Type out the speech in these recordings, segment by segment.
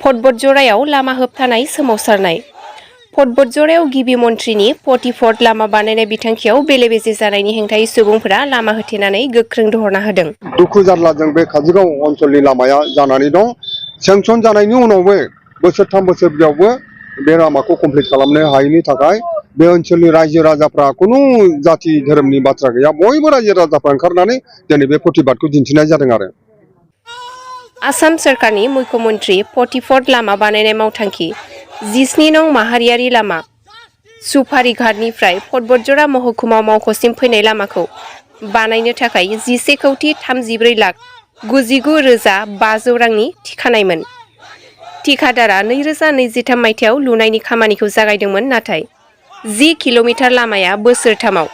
फटबटजरायाव लामा होबथानाय सोमावसारनाय। फटबटजरायाव गिबि मन्थ्रिनि 40 लामा बानायनाय बिथांखियाव बेले-बेजे जानायनि हेंथायै सुबुंफोरा लामा होथेनानै गोख्रों धरना होदों। दुखु जारलाजों बे काजिगाव ओनसोलनि लामाया जानानै दं। सेंसन जानायनि उनावबो बोसोरथाम बोसोरब्रैयावबो बे लामाखौ कमप्लिट खालामनो हायैनि थाखाय बे ओनसोलनि रायजो राजाफ्रा खुनु जाति धोरोमनि बाथ्रा गैया, बयबो रायजो राजाफ्रा ओंखारनानै दिनै बे प्रतिबादखौ दिन्थिनाय जादों आरो। आसाम सोरखारनि मुख्यमन्त्रि 44 लामा बानायनाय मावथांखि 17 नं माहारियारि लामा सुपारिघाटनिफ्राय फटबटजरा महकुमा मावख'सिम फैनाय लामाखौ बानायनो थाखाय 11,33,99,500 रांनि थिखानायमोन। थिखादारा 2023 मायथाइयाव लुनायनि खामानिखौ जागायदोंमोन, नाथाय 10 किल'मिटार लामाया बोसोरथामाव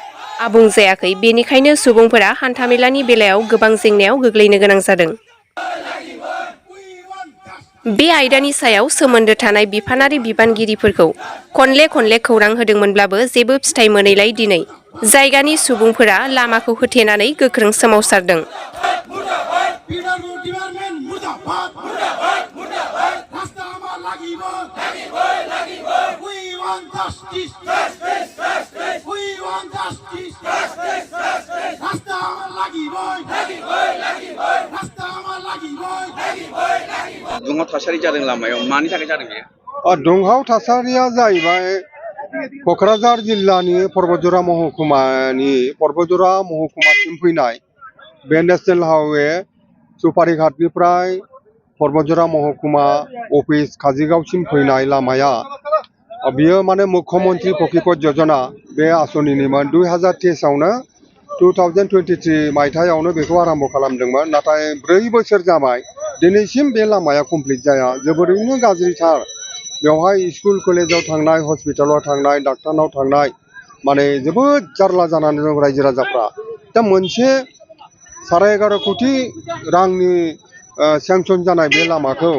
आबुं जायाखै। बेनिखायनो सुबुंफोरा हान्थामेलानि बेलायाव गोबां जेंनायाव गोग्लैनो गोनां जादों। बे आयदानि सायाव सोमोन्दो थानाय बिफानारि बिबानगिरिफोरखौ खनले खौरां होदोंमोनब्लाबो जेबो फिथाय मोनैलाय दिनै जायगानि सुबुंफोरा लामाखौ होथेनानै गोख्रों सोमावसारदों। दुंहाव थासारि जादों लामायाव, मानि थाखाय जादों बेयो? दुंहाव थासारिया जाहैबाय क'क्राझार जिल्लानि परबतजरा महकुमासिम फैनाय बे नेशनेल हाइवे सुपारिघाटनिफ्राय परबतजरा महकुमा अफिस काजिगावसिम फैनाय लामाया बियो माने मुख्यमन्त्रि फकिपत यजना बे आसनिनिमोन। 2023 मायथाइयावनो बेखौ आरम्भ खालामदोंमोन, नाथाय 4 बोसोर जाबाय दिनैसिम बे लामाया कमप्लिट जाया। जोबोरैनो गाज्रिथार। बेवहाय स्कुल कलेजाव थांनाय, हस्पिटालाव थांनाय, डाक्टारनाव थांनाय माने जोबोद जारला जानानै दं रायजो राजाफ्रा। दा मोनसे 11.5 कोटि रांनि सेंसन जानाय बे लामाखौ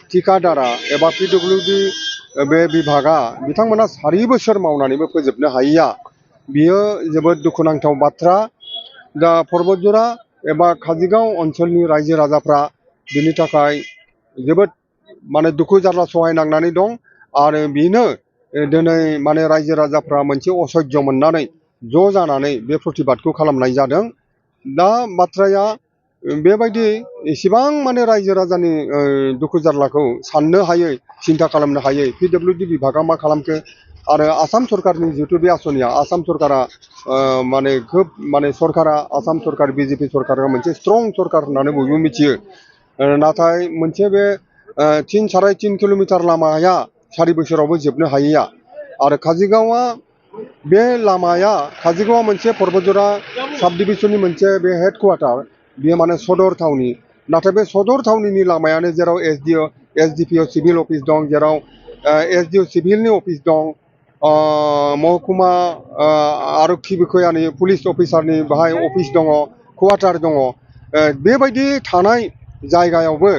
थिकादारा एबा PWD बे बिभागा बिथांमोना 4 बोसोर मावनानैबो फोजोबनो हायैया बियो जोबोद दुखुनांथाव बाथ्रा। दा परबतजरा एबा काजिगाव ओनसोलनि रायजो राजाफ्रा बिनि थाखाय जोबोद माने दुखु जारला सहायनांनानै दं आरो बेनो दिनै माने रायजो राजाफ्रा मोनसे असह्य मोननानै ज' जानानै बे प्रतिबादखौ खालामनाय जादों। दा बाथ्राया बेबायदि एसेबां माने रायजो राजानि दुखु जारलाखौ साननो हायै, सिन्था खालामनो हायै PWD बिभागा मा खालामखो आरो आसाम सरकारनि जिहेतु बे आसनिया आसाम सरकारा माने खोब माने सरकारा आसाम सरकार BJP सरकारा मोनसे स्ट्रं सरकार होननानै बयबो मिथियो। नाथाय मोनसे बे 3-3.5 किल'मिटार लामाया 4 बोसोरावबो जोबनो हायैया आरो काजिगावआ बे लामाया काजिगावआ मोनसे परबतजरा साब डिभिजननि मोनसे बे हेडक्वार्टार, बेयो माने सदर थावनि। नाथाय बे सदर थावनिनि लामायानो जेराव SDPO सिभिल अफिस दं, जेराव SDO सिभिलनि अफिस दं, महकुमा आरक्षी बिखयानि पुलिस अफिसारनि बाहाय अफिस दङ, क्वार्टार दङ। बेबायदि थानाय जायगायावबो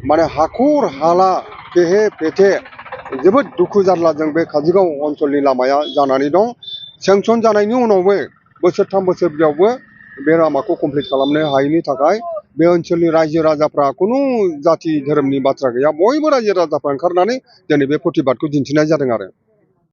माने हाखर हाला केहे पेथे जोबोद दुखु जारलाजों बे काजिगाव ओनसोलनि लामाया जानानै दं। सेंसन जानायनि उनावबो बोसोरथाम बोसोरब्रैयावबो बे लामाखौ कमप्लिट खालामनो हायैनि थाखाय बे ओनसोलनि रायजो राजाफ्रा खुनु जाति धोरोमनि बाथ्रा गैया, बयबो रायजो राजाफ्रा ओंखारनानै दिनै बे प्रतिबादखौ दिन्थिनाय जादों आरो।